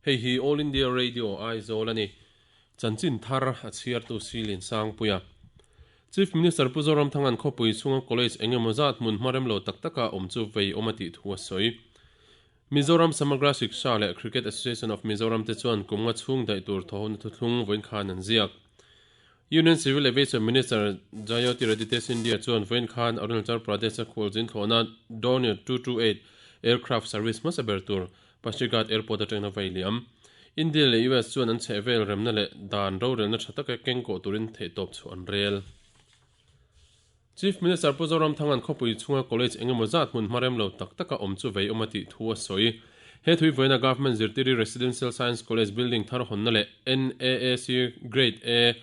Hei hi All India Radio Aizawl a ni. Chanchin thar a chhiartu Silin Sangpuia. Chief Minister Pu Zoramthanga'n khawpui chhunga college eng emaw zat hmun hma rem lo tak taka awm chu vei awm a tih thu a sawi. Mizoram Samagra Shiksha leh Cricket Association of Mizoram te chuan kum nga chhung daih tur thawhona thuthlung vawiin khan an ziak. Union Civil Aviation Minister Jyotiraditya Scindia chuan vawiin khan Arunachal Pradesh-a khualzin thlawhna Dornier 228 aircraft service hmasa ber tur Pasighat Airport atangin a vai liam. India leh US chuan an chhehvel remna leh dan rorelna tha taka keng kawh turin theihtawp chhuah an rel. Chief Minister Pu Zoramthanga'n khawpui chhunga college eng emaw zat hmun hmarem lo tak taka awm chu vei awm a tih thu a sawi. He thui vawiina Government Zirtiri Residential Science College building thar hawnna leh NAAC Grade A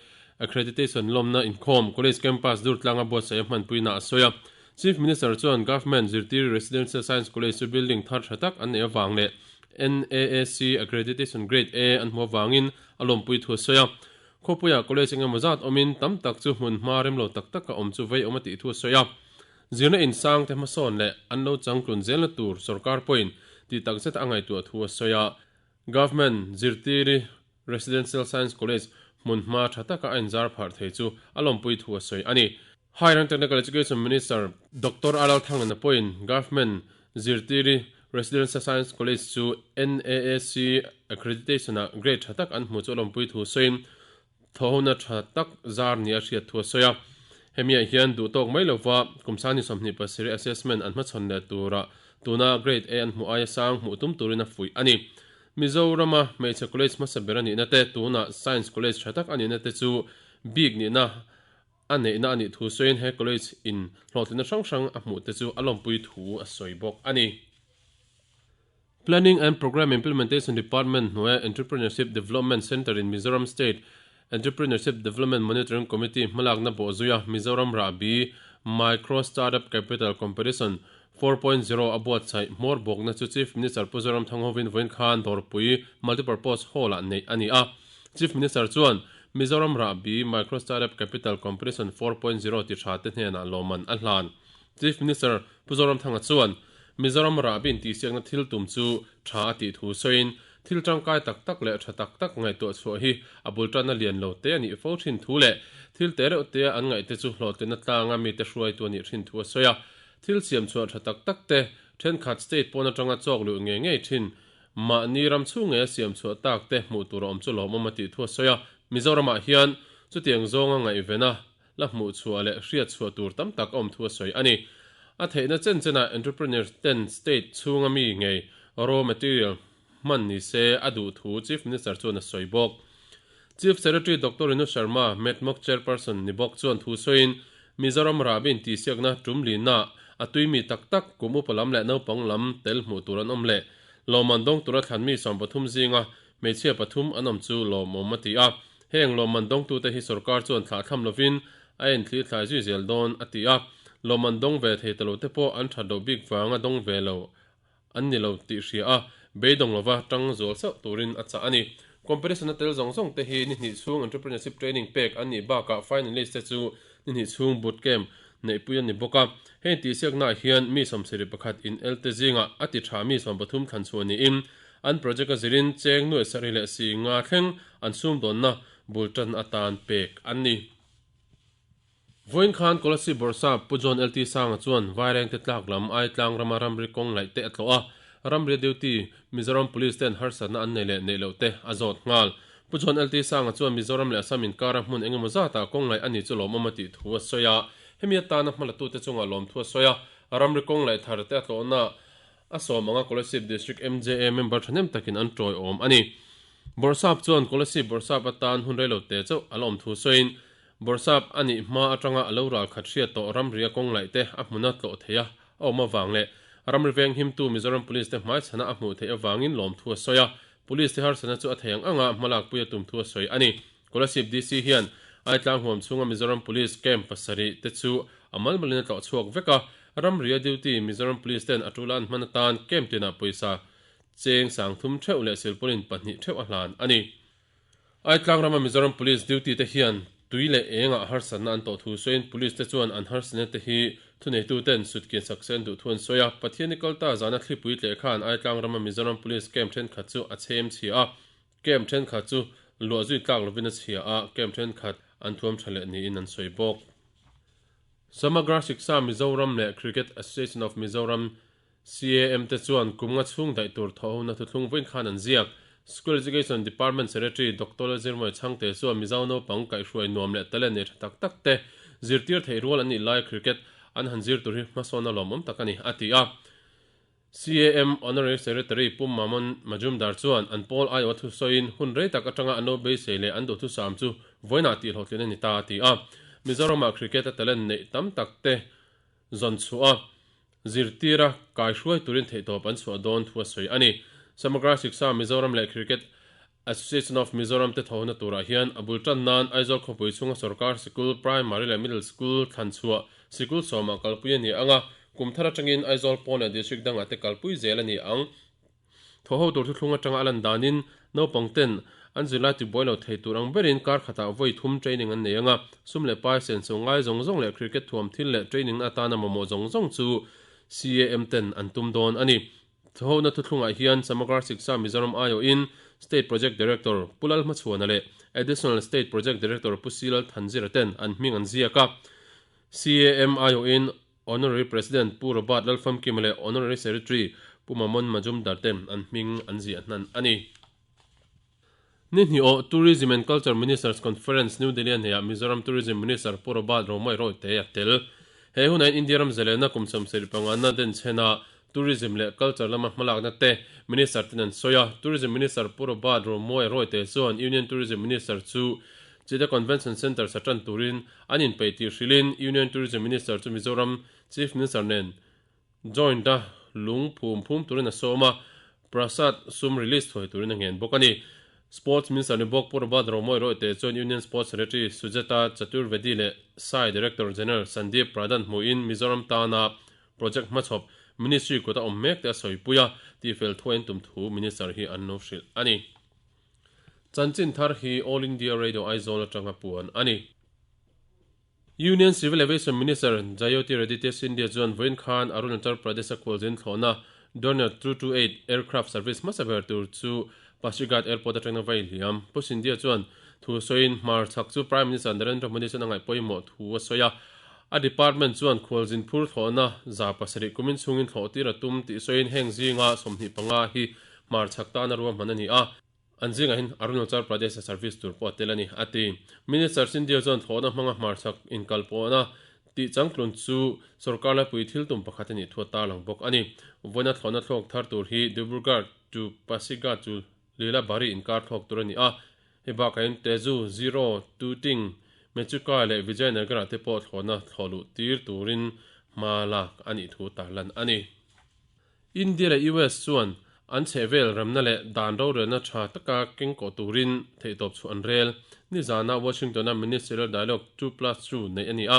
Accreditation lawmna inkhawm College campus Durtlanga buatsaih a hmanpuina a sawi a. Chief Minister chuan Government Zirtiri Residential Science College chu building thar tha tak an neih avang leh NAAC Accreditation Grade A an hmuh avangin a lawmpui thu a sawi a. Khawpuiah college eng emaw zat awmin tam tak chu hmun hma rem lo tak taka awm chu vei awm a tih thu a sawi a. Zirna insang te hmasawn leh an lo changtlun zelna tur sorkar pawhin tih tak zet a ngaihtuah thu a sawi a. Government Zirtiri Residential Science College hmun hma tha taka a inzar pharh thei chu a lawmpui thu a sawi a ni. Higher and Technical Education Minister Doctor Alal Thanglana pawhin Government Zirtiri Residential Science College chu NAAC Accreditation-ah grade tha tak an hmu chu a lawmpui thu sawiin thawhona tha tak zar nia hriat thu a sawi a. Hemiah hian duh tawk mai lova kum sangni 27 assessment an hmachhawn leh tura tuna grade A an hmuh aia sang hmuh tum turin a fuih a ni. Mizorama hmeichhe college hmasa ber a nihna te, tunah Science College tha tak a nihna te chu bik nihna A neihna a nih thu sawiin he college in hlawhtlinna hrang hrang a hmuh te chu a lawmpui thu a sawi bawk a ni. Planning and Programme Implementation Department hnuaia Entrepreneurship Development Centre in Mizoram State Entrepreneurship Development Monitoring Committee hmalakna bawhzuia Mizoram Rahbi Micro Startup Capital Competition 4.0 a buatsaih hmawr bawkna chu Chief Minister Pu Zoramthang hovin vawiin khan Dawrpui Multipurpose Hall-ah neih a ni a. Chief Minister chuan Mizoram Rahbi Micro Startup Capital Competition 4.0 ti tha te hnenah lawmman a hlan. Chief Minister Pu Zoramthanga chuan Mizoram Rahbi intihsiakna thil tum chu tha a tih thu sawiin thil tangkai tak tak leh tha tak tak ngaihtuah chhuah hi a bul tanna lian lo te a nih fo thin thu leh thil te reuh tea an ngaih te chu hlawhtlinna tlanga mite hruaitu a nih thin thu a sawi a. Thil siam chhuah tha tak tak te thenkhat state pawn atanga chawk luh ngei ngei thin Mahni ram chhung ngei a siam chhuah tak te hmuh tur a awm chu lawmawm a tih thu a sawi a, Mizoramah hian chutiang zawnga ngaihvena la hmuh chhuah leh hriat chhuah tur tam tak a awm thu a sawi a ni. A theihna chen chenah entrepreneurs ten state chhunga mi ngei raw material hman ni se a duh thu Chief Minister chuan a sawi bawk. Chief Secretary Doctor Rinu Sharma, MEDMOC Chairperson ni bawk chuan thu sawiin Mizoram rahbi intihsiakna tum lina a tuimi tak tak kum upa lam leh naupang lam tel hmuh tur an awm leh Lawmman dawng tura thlan mi 13 zinga hmeichhia pathum an awm chu lawmawm a ti a. Heng lawmman dawngtute hi sorkar chuan thlahthlam lovin a enthli thlai zui zel dawn a ti a. Lawmman dawng ve thei ta lote pawh an that loh bik vanga dawng ve lo an ni lo tih hria a, beidawng lova tang zual sauh turin a chah a ni. Competition-a tel zawng zawng te hi ni hnih chhung entrepreneurship training pek an nih bakah finalist te chu ni hnih chhung boot camp neihpui a ni bawk a. Heng tihsiaknaah hian mi 71 in elte zingah a ti tha mi 13 thlan chhuah niin an project a zirin cheng nuaih sarih leh si nga thleng an sumdawnna bul tan atan pek an ni. Vawiin khan Kolasib Bawrhsap Pu John LT Sanga chuan Vairengte tlak lam Aitlang rama ramri kawng laih te a tlawh a, ramri duty Mizoram Police ten harsatna an nei leh neih loh te a zawt nghal. Pu John LT Sanga chuan Mizoram leh Assam inkara hmun engemaw zatah kawng laih a ni chu lawmawm a tih thu a sawi a, hemi atana hmalatute chungah lawmthu a sawi a, ramri kawng laih thar te a tlawhna a sawm anga Kolasib District MJA member thahnem takin an tawiawm a ni. Bawrhsap chuan Kolasib Bawrhsap atan hun reilo te chauh a la awm thu sawiin Bawrhsap a nih hma atanga a lo ral khat hriat tawh ramria kawng laih te a hmuna tlawh theih a a awm avang leh ramri veng himtu Mizoram Police te hmaichhana a hmuh theih avangin lawmthu a sawi a, Police te harsatna chu a thei ang anga hmalakpui a tum thu a sawi a ni. Kolasib DC hian Aitlang huam chhunga Mizoram Police camp pasarih te chu a malmalin a tlawh chhuak vek a, ramria duty Mizoram Police ten a tula an hman atan camp tinah pawisa cheng sangthum theuh leh silpaulin pahnih theuh a hlan a ni. Aitlang rama Mizoram Police duty te hian tui leh engah harsatna an tawh thu sawiin Police te chuan an harsatna te hi Thuneituten sutkian sak se an duh thu an sawi a, Pathianni kalta zana thlipui tleh khan Aitlang rama Mizoram Police camp thenkhat chu a chhem chhia a, camp thenkhat chu luah zui tlak lovin a chhia a, camp thenkhat an thuam tha leh niin an sawi bawk. Samagra Shiksha Mizoram leh Cricket Association of Mizoram, CAM, te chuan kum nga chhung daih tur thawhhona thuthlung vawiin khan an ziak. School Education Department Secretary Doctor Lalzirmawia Chhangte chuan Mizo naupang kaihhruai nuam leh talent nei tha tak tak te zirtir theih rual an nih lai cricket an han zir tur hi hmasawn a lawmawm tak a ni, a ti a. CAM Honorary Secretary Pu Mamon Majumdar chuan an pawl aiawh thusawiin hun rei tak atanga an lo beisei leh an duhthusam chu vawiinah tihhlawhtlin a ni ta a ti a. Mizoramah cricket a talent neih tam tak te zawn chhuah a, zirtira kaihruai turin theihtawp an chhuah dawn thu a sawi a ni. Samagra Shiksha Mizoram leh Cricket Association of Mizoram te thawhna turah hian a bul tan nan Aizawl khawpui chhunga sorkar sikul, primary leh middle school thlan chhuah sikul sawmah kalpui a ni ang a, kum thar atangin Aizawl pawn leh district dangah te kalpui zel a ni ang. Thawhho tur thuthlung atanga a lan danin naupang ten an zirlai tibuai lo thei tur ang berin kar khatah vawi thum training an nei ang a, sum leh pai senso ngai zawng zawng leh cricket thuam thil leh training na atana mamawh zawng zawng chu CAM ten an tum dawn a ni. Thawhona thuthlungah hian Samagra Shiksha Mizoram aiawhin State Project Director Pu Lalhmachhuana leh Additional State Project Director Pu Silal Thanzira ten an hming an ziak a. CAM aiawhin Honorary President Pu Robert Lalfamkima leh Honorary Secretary Pu Mamon Majumdar ten an hming an ziah hnan a ni. Ni hnih awh Tourism and Culture Ministers Conference New Delhi a hneihah Mizoram Tourism Minister Pu Robert Romawia Royte a tel. He hunah hian India ram zalena kum 75 na denchhena Tourism leh Culture lama hmalakna te Minister ten an sawi a. Tourism Minister Pu Robert Romawia Royte chuan Union Tourism Minister chu Chite Convention Centre sa tan turin an inpeih tih hrilhin Union Tourism Minister chu Mizoram Chief Minister nen Joint a lung phum phum turin a sawm a, Prasad sum release thuai turin a ngen bawk a ni. Sports Minister ni bawk Pu Robert Romawia Royte chuan Union Sports Secretary Sujata Chaturvedi leh sai Director General Sandeep Pradhan hmuhin Mizoram tana project hmachhawp Ministry kut a awm mek te a sawipui a, tihfel thuai an tum thu Minister hi an lo hrilh a ni. Chanchin thar hi All India Radio Aizawl atanga puan a ni. Union Civil Aviation Minister Jyotiraditya Scindia chuan vawiin khan Arunachal Pradesh-a khualzin thlawhna Dornier 228 aircraft service hmasa ber tur chu Pasighat Airport atangin a vai hliam. Pu Scindia chuan thu sawiin hmar chhak chu Prime Minister Narendra Modi chuan a ngaih pawimawh thu a sawi a. A department chuan khualzin phur thlawhna 700 kumin chhungin thlawh tir a tum tih sawiin heng zinga 25 hi hmar chhak tana ruahman a ni a. An zingah hian Arunachal Pradesh-a service tur pawh a tel a ni, a ti. Minister Scindia chuan thlawhna hmanga hmarchhak inkalpawhna tih changtlun chu sorkar laipui thil tum pakhat a nih thu a tarlang bawk a ni. Vawiina thlawhna thlawk thar tur hi Dibrugarh to Pasighat chu Lilabari inkar thlawk tur a ni a. Hei bakah hian Tezu, Ziro, Tuting, Mechuka leh Vijayanagar-ah te pawh thlawhna thlawh luh tir turin hma lak a nih thu tarlan a ni. India leh US chuan an chhehvel remna leh dan rorelna tha taka kengkawh turin theihtawp chhuah an rel. Nizana Washington-a Ministerial Dialogue 2+2 neih a ni a.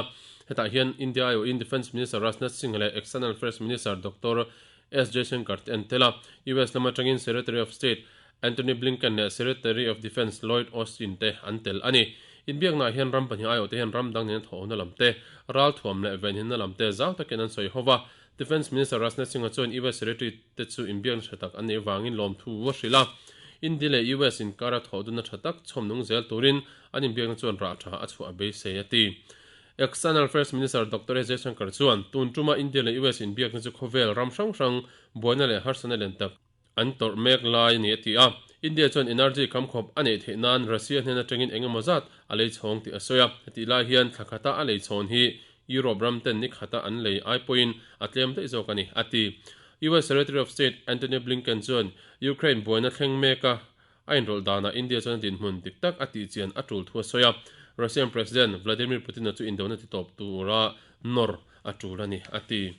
Hetah hian India aiawhin Defence Minister Rajnath Singh leh External Affairs Minister Doctor S Jaishankar te an tel a. US lam atangin Secretary of State Antony Blinken leh Secretary of Defence Lloyd Austin te an tel a ni. Inbiaknaah hian ram pahnih aiawhte hian ram dang nena thawhna lam te, ralthuam leh venhimna lam te zau takin an sawi ho va. Defence Minister Rajnath Singh-a chuan US Secretary te chu inbiakna tha tak an neih avangin lawmthu a hrilh a. India leh US inkara thawhdunna tha tak chhawm nung zel turin an inbiakna chuan rah tha a chhuah a beisei a ti. External Affairs Minister Doctor S Jaishankar chuan tun tuma India leh US inbiakna chu khawvel ram hrang hrang buaina leh harsatna lian tak an tawrh mek lai a ni a ti a. India chuan energy khamkhawp a neih theih nan Russia hnen atangin eng emaw zat a lei chhawng tih a sawi a. Hetih lai hian thla khata a lei chhawn hi Europe ram ten ni khata an lei ai pawhin a tlem daih zawk a ni, a ti. US Secretary of State Antony Blinken chuan Ukraine buaina thleng meka a inrawlh danah India chuan a dinhmun dik tak a tihchian a tul thu a sawi a. Russian President Vladimir Putin-a chu indona titawp tura nawr a tul a ni, a ti.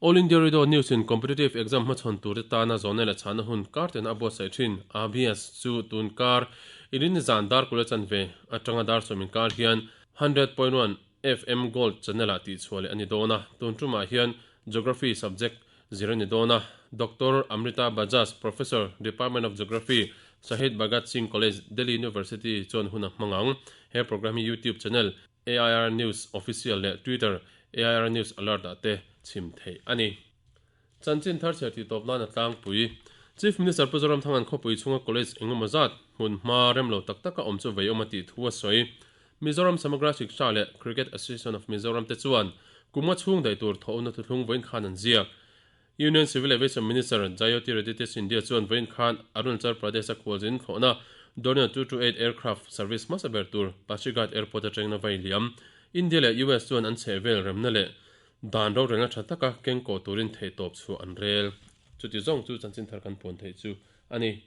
All India Radio News in Competitive Exam hmachhawn turte tana zawhna leh chhahna hun kar tena a buatsaih thin. ABS chu tun kar Irin zan dar kula chanve atanga dar sawm inkar hian 100.1 FM Gold channel ah tihchhuah leh a ni dawn a. Tun tumah hian Geography subject zir a ni dawn a. Doctor Amrita Bajaj, Professor, Department of Geography, Shahid Bhagat Singh College, Delhi University chuan hun a hmang ang. He program hi YouTube channel AIR News Official leh Twitter AIR News Alert ah te chhim theih a ni. Chanchin thar chhiar tih tawp nan a tlangpui. Chief Minister Pu Zoramthanga'n khawpui chhunga college engemaw zat hmun hma rem lo tak taka awm chu veiawm a tih thu a sawi. Mizoram Samagra Shiksha leh Cricket Association of Mizoram te chuan kum nga chhung daih tur thawhna thuthlung vawiin khan an ziak. Union Civil Aviation Minister Jyotiraditya Scindia chuan vawiin khan Arunachal Pradesh-a khualzin thlawhna Dornier 228 aircraft service hmasa ber tur Pasighat Airport atangin a vai liam. India leh US chuan an chhehvel remna leh dan rorelna tha taka kengkawh turin theihtawp chhuah an rel. Chuti zawng chu chanchin thar kan puan theih chu a ni.